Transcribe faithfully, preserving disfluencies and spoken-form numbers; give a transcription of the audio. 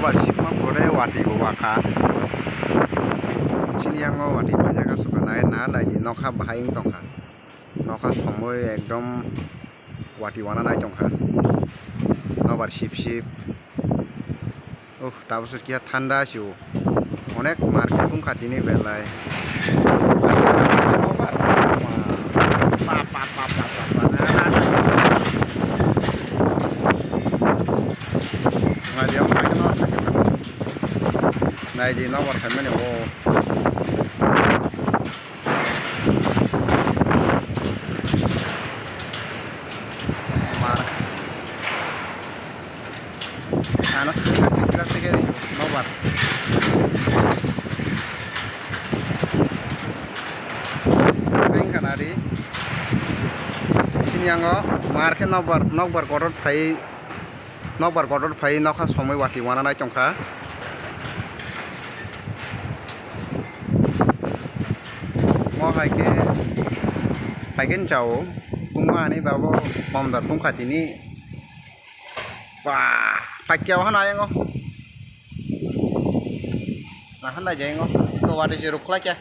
Sipma pore watwi bo wakha. Chini yango watwi bo jaga suka nai na nai di nokha bahai wng tongkha. Nokha somoi ekdom watwi wana nai tongkha. Nobar sip sip. Uh, tabuk se kiya thanda sio. Onek mar khe bungkha tini belai. Pa, pa, pa, pa, pa, pa. Ngai dia, ngai dia. Nai di, nobar khaimani o. Mar. Ano sikila sikila sikila nobar. Beng kana di. Sini yango mar khe nobar, nobar kotor phai, nobar kotor phai nokha somoi watwi wana nai tongkha. Mo hai khe, hai khe chao. Tungma ani babo mamda tungkha tini. Wah, paikya wahana ayango. Nahana jayango. Ito wadi jeruk khlakya.